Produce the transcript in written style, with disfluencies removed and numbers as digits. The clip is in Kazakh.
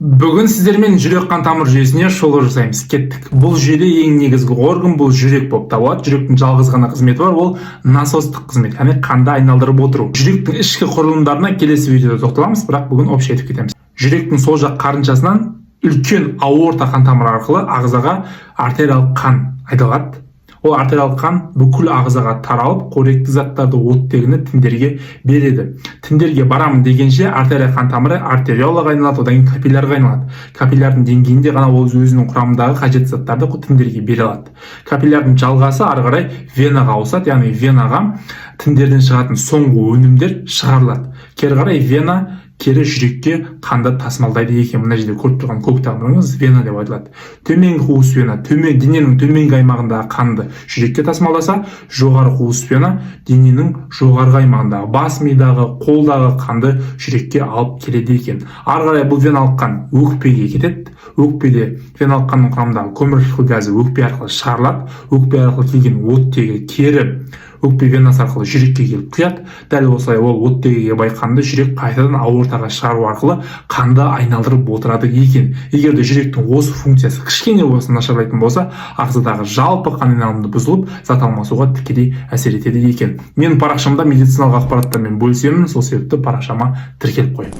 Бүгін сіздермен жүрек қан тамыр жүйесіне шолу жасаймыз. Кеттік. Бұл жүйеде ең негізгі орган бұл жүрек болып табылады. Жүректің жалғыз ғана қызметі бар, ол насостық қызмет, яғни қанды айналдырып отыру. Жүректің ішкі құрылымдарына келесі видеода тоқталамыз, бірақ бүгін общий айтып кетеміз. Жүректің сол жақ қарыншасынан үлкен аорта қан тамыры арқылы ағзаға артериялық қан айдалады. Ол артериялық қан бүкіл ағзаға таралып, қоректі заттарды, оттегіні тіндерге береді. Тіндерге барамын дегенше, артерия қан тамыры артериолаға айналады, одан кейін капиллярға айналады. Капиллярдың деңгейінде ғана ол өзінің құрамындағы қажетті заттарды тіндерге бере алады. Капиллярдың жалғасы ары қарай венаға ауысады, яғни венаға тіндерден шығатын соңғы өнімдер шығарылады. Кері қарай вена кері жүрекке қанды тасымалдайды екен. Мына жерде көріп тұрған көк тамырыңыз вена деп айтылады. Төменгі қуыс вена төмен, дененің төменгі аймағындағы қанды жүрекке тасымалдаса, жоғары қуыс вена дененің жоғарғы аймағындағы, бас мидағы, қолдағы қанды жүрекке алып келеді екен. Ары қарай бұл веналық қан өкпеге кетеді. Өкпеде веналық қанның құрамындағы көмірқышқыл газы өкпе арқылы шығарылады. Өкпе арқылы келген оттегі кері өкпе венасы арқылы жүрекке келіп құяды. Дәл осылай ол оттегіге бай қанды жүрек қайтадан аортаға шығару арқылы қанды айналдырып отырады екен. Егер де жүректің осы функциясы кішкене болсын нашарлайтын болса, ағзадағы жалпы қан айналымы бұзылып, зат алмасуға тікелей әсер етеді екен. Менің парақшамда медициналық ақпараттармен бөлісемін, сол себепті парақшама тіркеліп қой.